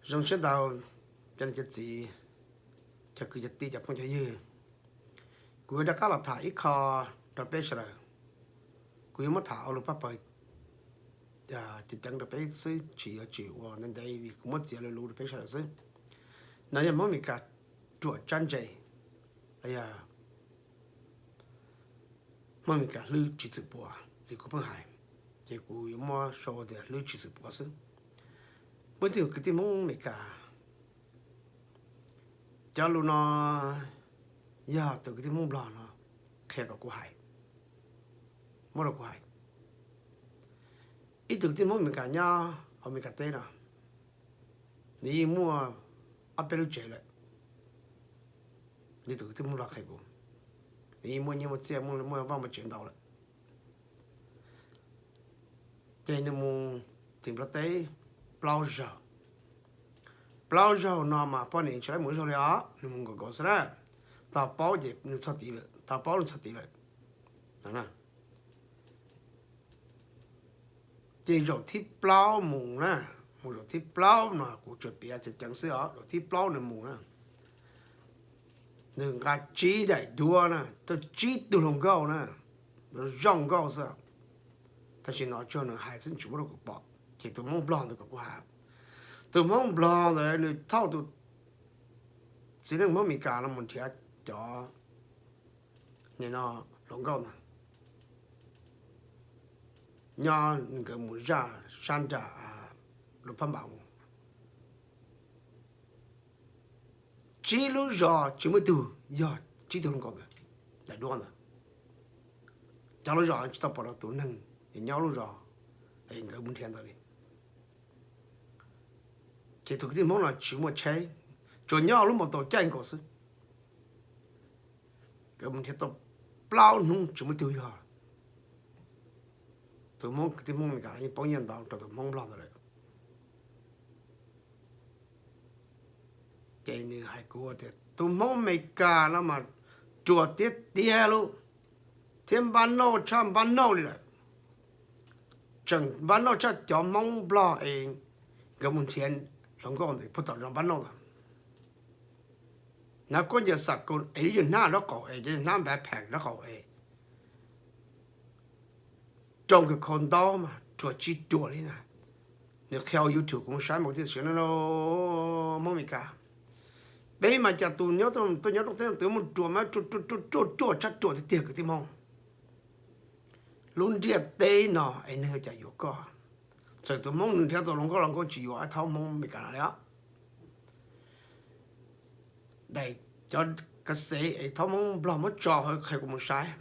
Zoo siab ntau, cov niam cov txiv, cov kwv cov tij, cov phooj cov ywg, kuv yuav rov qab los tham ib qho rau peb sawv daws. Kuv yuav muab tham ua lus paj paws ceev ceev rau peb xwb, tsis yuav tsis ua ntev ntev vim kuv muab txiav lus lus rau peb sawv daws xwb. No yog Hmoob Amelikas ruam tsab ntse, los yog Hmoob Amelikas hlwb tsis txwm puas li kuv pheej hais, ces kuv yuav muab sau tias hlwb tsis txwm puas xwb. Muaj ib tug kwv tij Hmoob Amelikas, cov lus no yog tus kwv tij Hmoob Nplog no qhia kom kuv hais, muab rau kuv hais. Ib tug kwv tij Hmoob Amelikas nyob hauv Amelikas teb no, nws yeej muaj ob peb lub tsev lawm. Li tus kwv tij Hmoob Nplog qhia kuv, nws yeej muaj nyiaj muaj txiaj, muaj vaj muaj tsev ntau lawm. Ces nws mus tim Nplog teb plaub zaug. Plaub zaug no mas poj niam tsis laib mus ib zaug li os, nws mus nkaus nkaus xwb na. Tau paub ces nws txog tid lawm, tau paub nws txog tid lawm. Ces zaum thib plaub mus na, mus zaum thib plaub no kuv tsuas piav ceev ceev xwb os, zaum thib plaub nws mus na, nws nqa tsib daim duab na, tau tsib tug hluas nkauj na, zoo nkauj xwb. Tam sim no tsuas nws hais xwb tsis muaj rau kuv pom, ces tus Hmoob Nplog ntawd kom kuv hais. Tus Hmoob Nplog ntawd nws thauj tus txiv neej Hmoob Amelikas no mus nrhiav cov nim no hluas nkauj ntawd nyob, nkawd mus zaj sab nram Luas Phab Npas mus. Tsib lub zos tsis muaj ib tug yog tsib tug hluas nkauj ntawd, daim duab ntawd. Cov lub zos tsis tau pom rau tus neeg es nyob lub zos es nkawd mus nrhiav ntawd li. Ces tus kwv tij Hmoob no tsis muaj tsheb, tsuas nyob lub mos taus caij nkaus xwb. Nkawd mus nrhiav tau plaub hnub tsis muaj ib tug yog. Tus Hmoob kwv tij Hmoob Amelikas yeej poob nyiaj ntau rau tus Hmoob Nplog ntawd lawm. Ces nws hais kuv tias tus Hmoob Amelikas no mas ruam tiag tiag lauj, thiab npab nauj tshaj npab nauj li lawm. Tseem npab nauj tshaj cov Hmoob Nplog es nkawd mus nrhiav hluas nkauj ntawd puag tom zos npab nauj ntawd. Hnav khaub ncaws xam koos es lub yawg hnab nraub qaum es, hnab npav pheem nraub qaum es, rau nkawd khau ntaub mas ruam tsis ruam li na. Nws qhia hauv YouTube kuv mus saib mas kuv thiaj sim no, Hmoob Amelikas, peb mas cas tus nyob tuaj nyob rooj teb twv muaj ruam mas ruam ruam ruam ruam tshaj ruam tiag tiag kwv tij Hmoob. Lub ntiaj teb no es neeg ua cas yuav koj? Txawm tus Hmoob nws nrhiav tau hluas nkauj los nkauj tsis yuav thaub Hmoob Amelikas no li os. Daim cov kav xev es thaub Hmoob Nplog muab tso hauv qhia kuv mus saib.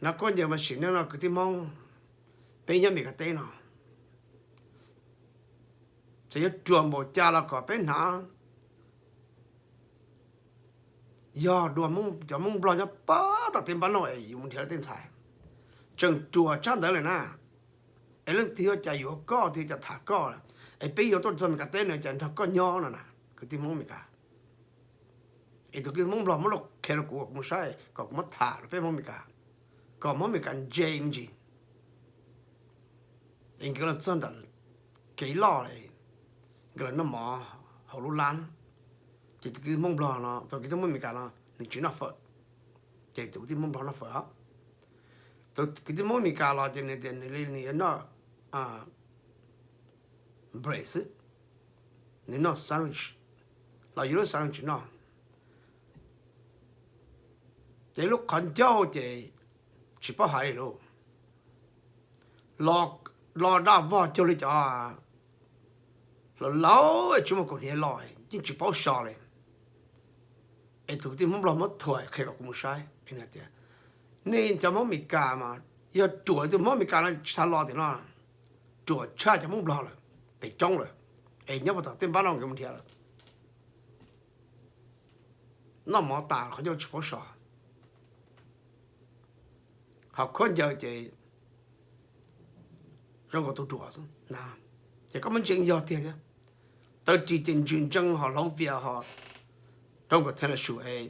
Hnav khaub ncaws mas sim neej no kwv tij Hmoob, peb nyob Amelikas teb no, txawm yuav ruam npaum cas los kom peb hnav. Yog dua cov Hmoob Nplog nyob pab tom tej npab nauj es yus mus nrhiav tej ntxhais, tseem ruam tshaj ntawd lawm na. Es leej twg ua cas yuav koj, twg ua cas tham koj, es peb yuav tuaj txog Amelikas teb no cas nrog koj nyob no na, kwv tij Hmoob Amelikas. Es tus kwv tij Hmoob Nplog muab los qhia rau kuv kom kuv mus saib, kom kuv muab tham rau peb Hmoob Amelikas, kom Hmoob Amelikas ntse me ntsis. Es nkawd los txog nram kev loj, nkawd los noj mov hauv lub lab, ces tus kwv tij Hmoob Nplog no, tus kwv tij Hmoob Amelikas no nws tsis noj fawm, ces tus kwv tij Hmoob Nplog noj fawm os. Tus kwv tij Hmoob Amelikas los ces nws tias nws li nws yuav noj bread xwb, nws noj sandwich, los yuav lub sandwich noj. Ces lub qhov ncauj ces tsis paub hais li lauj, los daj vog cuag li cov laus laus tsis muaj kaus hniav los yeej tsis paub so li. Es tus kwv tij Hmoob Nplog muab thuam qhia kom kuv mus saib tias, nej cov Hmoob Amelikas mas yog ruam li tus Hmoob Amelikas no tsis tas los tiam no, ruam tshaj cov Hmoob Nplog lawm, pem roob lawm, es nyob puag tom tej npab no nkawd mus nrhiav lawm. Noj mov tas qhov ncauj tsis paub so, ho khaub ncaws ces zoo nkaus tus ruam xwb na. Ces koj muab ntseeg yog tiag thiab, tawv ris ces ntsws ntsees ho hlauv vias ho rau nkaus thee la su es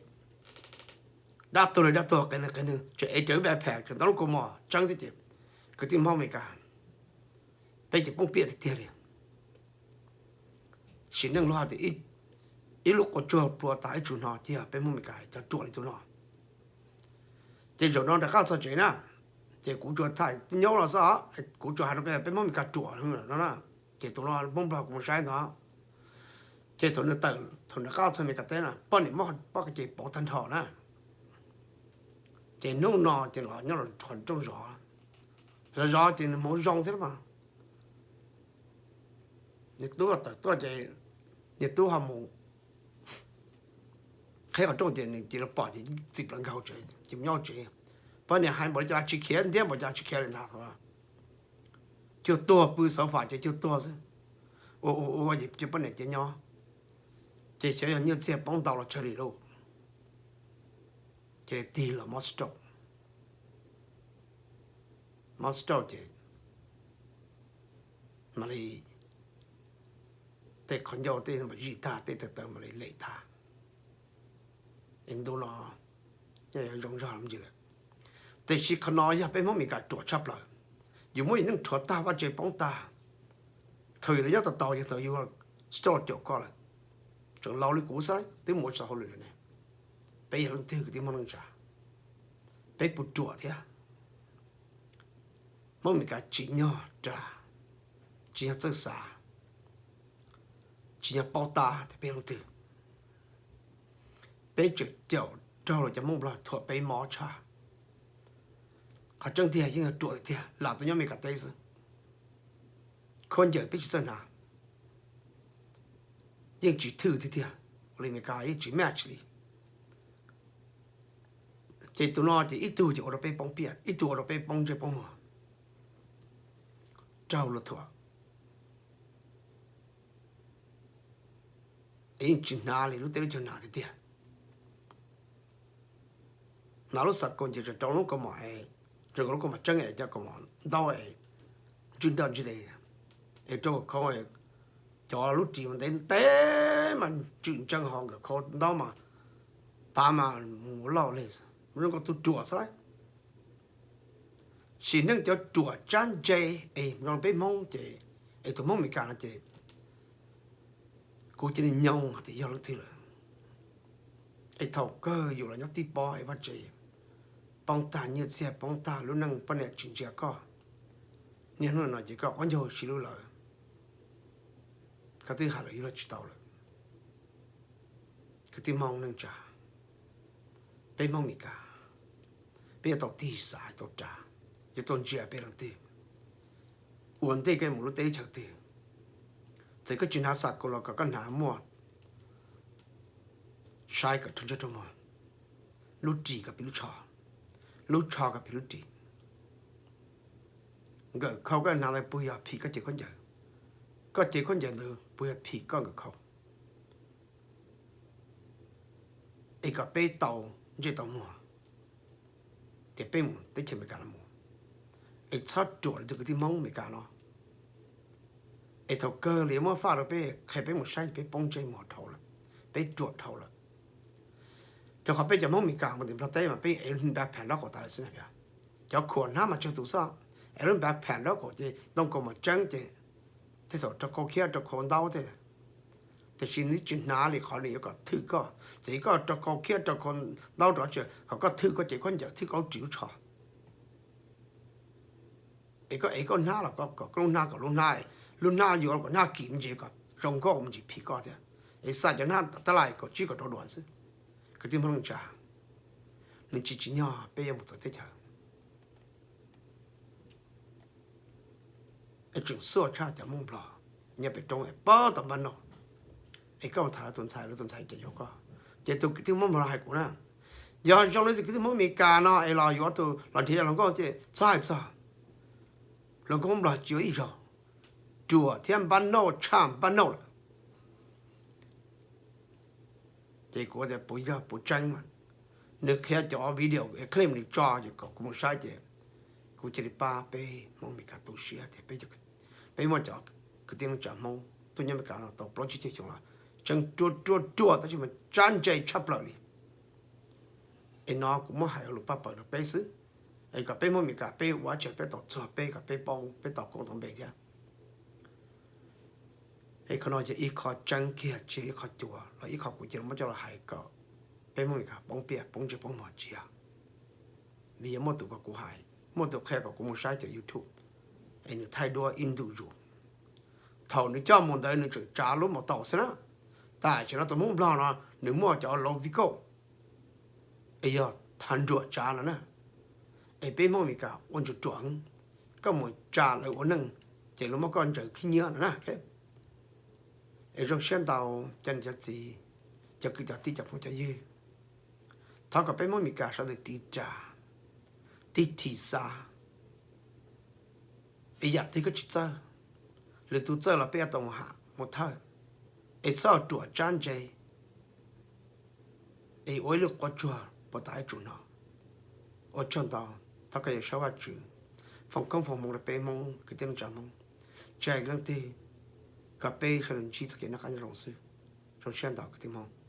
dab tuag li dab tuag, qias neeg qias neeg, tseem ev raws lub backpack tseem ntau lub kaus mom tseeb thiab ces kwv tij Hmoob Amelikas, Peb ces poob piam tiag tiag li. Sim neej luag tias ib lub qhov tsua plua tas ib tsu hno, ces yog peb Hmoob Meskas cov ruam li tus no. Ces zaum no rov qab txog tsev na, ces kuv tsuas tham nyob los xwb, kuv tsuas hais rau peb, peb Hmoob Meskas ruam no na. Ces tus no Hmoob Nplog kuv mus saib ntag, ces thaum nws tawm, thaum nws rov qab txog Meskas teb na, poj niam muab pob kws ces pauv tag nrho na. Ces hnub no ces los nyob los rooj zov, zov zov ces nws hmoov zoo thiab mas. Niag tub tawm tuaj ces niag tub ho mus qheb qhov rooj ces nws cia li pom ces txim plaws nkag hauv tsev ces mus nyob hauv tsev. Poj niam hais npaum li cas tsis khiav, ntiab npaum cas tsis khiav li ntag. Cuag tuag, pw xauv fam ces cuag tuag xwb. Ua ua ua ces cia poj niam cia nyob, ces xyov yog nyiaj txiag poob ntau los tsawg li lauj. Ces tig los mob stroke, mob stroke ces mam li tej qhov ncauj tej zim tag, tej taw taw mam li lem tag. Es ntu no nyob zoo zog me ntsis lawm. Tiam sis qhov no yog peb Hmoob Meskas ruam tshaj plaws. Yus muab yus neej rhuav tag, vaj tse poob tag. Thaum yus nyob tau tau yog thaum yus stroke caum koj lawm. Tseem laus li kuv xwb twb mus ua txoj hauj lwm lawm ne. Peb yog leej twg kwv tij Hmoob neej tsa? Peb puas ruam thiab? Hmoob Meskas tsim nyog ras, tsim nyog txawj xav, tsim nyog paub tab tias peb leej twg. Peb tseem caum raug los cov Hmoob Nplog thuam peb mob tshaj. Qhov tseeb tiag yeej yog ruam tiag tiag, lam tau nyob Meskas teb xwb. Khaub ncaws peb tsis txawj hnav, yeej tsis thwj tiag tiag, ua li Meskas yeej tsis match li. Ces tus no ces ib tug ces ua rau peb poob piam, ib tug ua rau peb poob ntsej poob muag, raug luag thuam. Es yeej tsis hnav li lub teb lub chaw hnav tiag tiag. Hnav lub xav kaus ces tseem rau lub kaus mom, tseem rau lub kaus mom tseeb es cov kaus mom ntaub es ntswj nroj ntswj li, es rau khau, cov lub ris mas ntev ntev mas ntswj ntsees ho nkawm khau ntaub mas pav mas mus loj li, zoo nkaus tus ruam xwb lauj. Sim neej cov ruam tsab ntse es zoo peb Hmoob ces, es tus Hmoob Meskas no ces kuv cia li nyoo hais tias yog leej twg lawm. Es thaum kawg yus los nyob tib pob es vaj tse poob tag, nyiaj txiag poob tag, lub neej poj niam tsis ntsia koj, niaj hnub no ces koj qaub ncaug sib hlub lawm, koj twb hais lus yuav luag tsis tau lawm. Kwv tij Hmoob neej tsa, peb Hmoob Meskas, peb yuav tau tig xav tau ras, yuav tau ntsia peb leej twg. Ua ntej koj mus lub teb chaws twg, txawm koj tsis hnav xav kaus los kom koj hnav muaj saib kom raug ntsej raug muag, lub ris kom piv lub tsho, lub tsho kom piv lub ris. Nkawm khau koj hnav ntawd puas yog phim koj cev khaub ncaws? Koj cev khaub ncaws ntawd puas yog phim koj nkawm khau? Es kom peb tau ntsej tau muag tias peb mus teb chaws Amelikas los mus, es txhob ruam li tus kwv tij Hmoob Amelikas no. Es thaum kawg li muab faj rau peb, qhia peb mus saib peb poob ntsej muag dhau lawm, peb ruam dhau lawm. Rau qhov peb cov Hmoob Amelikas mus tim Nplog teb mas peb ev backpack nraub qaum tas lawm xwb na. Cov khuam hnab mas tsawg tus xwb, ev lub backpack nraub qaum ces ntoo kaus mom tseeb ces tej thaum rau khau khiab rau khau ntaub thiab. Tiam sis nws tsis hnav li qhov nws yuav kom thwj koj, txawm koj rau khau khiab rau khau ntaub rov tsis kom koj thwj koj cev khaub ncaws, thwj koj lub ris lub tsho. Es koj ev koj hnab los kom koj lub hnab kom lub hnab, lub hnab yuav kom hnab kim me ntsis kom zoo nkauj me ntsis phim koj thiab. Es xa cov hnab tab laj kaum tsib kaum rau duas xwb. Kwv tij Hmoob neej tsa, nws tsis tsim nyog peb yuav mus txawv teb chaws. Es tseem xuaj tshaj cov Hmoob Nplog nyob pem roob es pob tau npab noj. Es koj mus tham lawv tus ntxhais, lawv tus ntxhais ces yuav koj. Ces tus kwv tij Hmoob Nplog hais kuv na, yog zoo li tus kwv tij Hmoob Amelikas no es los yuav tus los nrhiav yog hluas nkauj ces txhob hais txog. Hluas nkauj Hmoob Nplog tsis yuav ib zaug. Ruam thiab npab noj tshaj npab noj lawm. Ces kuv tias puas yog puas tseeb mas, nws qhia cov video clip nws tso ces kom kuv mus saib ces kuv cia li pab peb Hmoob Amelikas tu siab tias peb muaj cov kwv tij neej tsa Hmoob tuaj nyob Amelikas tau plaub tsib caug xyoo los tseem ruam ruam ruam tab sis mas tsab ntse tshaj plaws li. Es no kuv muab hais ua lus paj paws rau peb xwb, es kom peb Hmoob Amelikas peb ua tsaug peb tau txuag peb kom peb paub peb tau koob tau npe thiab. Es qhov no yog ib qho tseeb kiag, tsis yog ib qho cuav los ib qho kuv cia li muab coj los hais kom peb Hmoob Meskas poob piam poob ntsej poob muag tsis yog. Vim yog muaj tus kom kuv hais, muaj tus qhia kom kuv mus saib cov YouTube, es nws thaij duab ib ntu zus. Thaum nws coj mus ntawd nws tseem tsa lub mos taus xwb na. Tam sim no tus Hmoob Nplog no nws muaj cov laus vi kauj, es yog thav nruam tsav no na. Es peb Hmoob Meskas ua ntsuam ruam, koj mus tsa lawv ua neej, ces lawv muab koj ntsaws khib nyiab no na. Es zoo siab ntau cov niam cov txiv, cov kwv cov tij cov phooj cov ywg, thov kom peb Hmoob Meskas sawv daws tiv ras, tig thim xav, es yam twg koj tsis txawj, lwm tus txawj los peb yuav tau mus ham mus thawj, es txhob ruam tsab ntse, es ua ib lub quab tsuag puas tas ib tsum no. Ua tsaug ntau, thov kom Yawm Saub Vajtswv foom koob foom hmoov rau peb Hmoob kwv tij neej tsa Hmoob, tsa leej twg, kom peb sawv daws ntsib txoj kev noj qab nyob zoo xwb. Zoo siab ntau kwv tij Hmoob.